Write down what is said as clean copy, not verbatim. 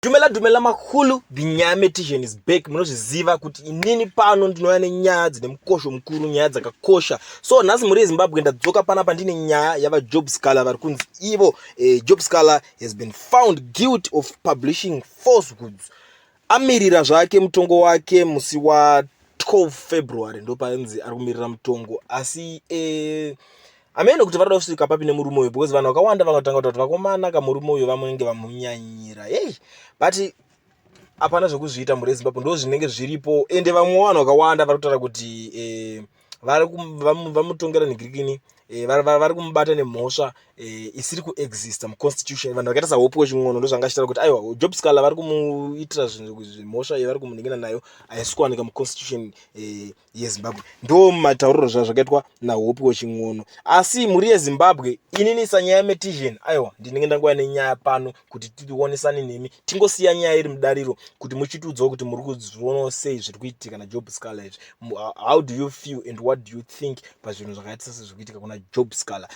Dumela dumela makhulu, the Nyametician is back. Munozviziva kuti inini pano ndinouya nenyaya dzine mukosho mukuru, nyaya dzakakosha. So nhasi mhuri yeZimbabwe ndadzoka panapa ndine nyaya yavaJob Sikhala vari kunzi ivo Job Sikhala has been found guilty of publishing falsehoods. Amirira zvake mutongo wake musi wa 12 February, ndopanzi ari kumirira mutongo, asi hameno kuti varikuda kusvika papi nemurume uyu, because vanhu vakawanda vangatanga kuti vakomana kamurume uyu vamunenge vamunyanyira. Hey, but hapana zvekuzviita, mhuri yeZimbabwe, ndo zvinenge zviripo. Ende vamwe vanhu vakawanda vari kutaura kuti vari vamutongera negirikini, vari kumubata nemhosva isiri kuexista muconstitution. Vanhu vakaita saHopewell Chin'ono ndo zvanga achitaura kuti aiwa, Job Sikhala vari kumuitira zvinhu zvemhosva yevari kumunhingina nayo haisi kuwanika muconstitution yeZimbabwe. Ndo matauriro zvazvo zvakaitwa naHopewell Chin'ono. Asi mhuri yeZimbabwe, inini sanyaya metician, aiwa, ndinenge ndangouya nenyaya pano kuti tionesane nemi, tingosiya nyaya iri mudariro kuti muchitiudzawo kuti muri kuzvionawo sei zviri kuitika naJob Sikhala izvi. How do you feel and what do you think pazvinhu zvakaita sezviri kuitika kuna Job Sikhala?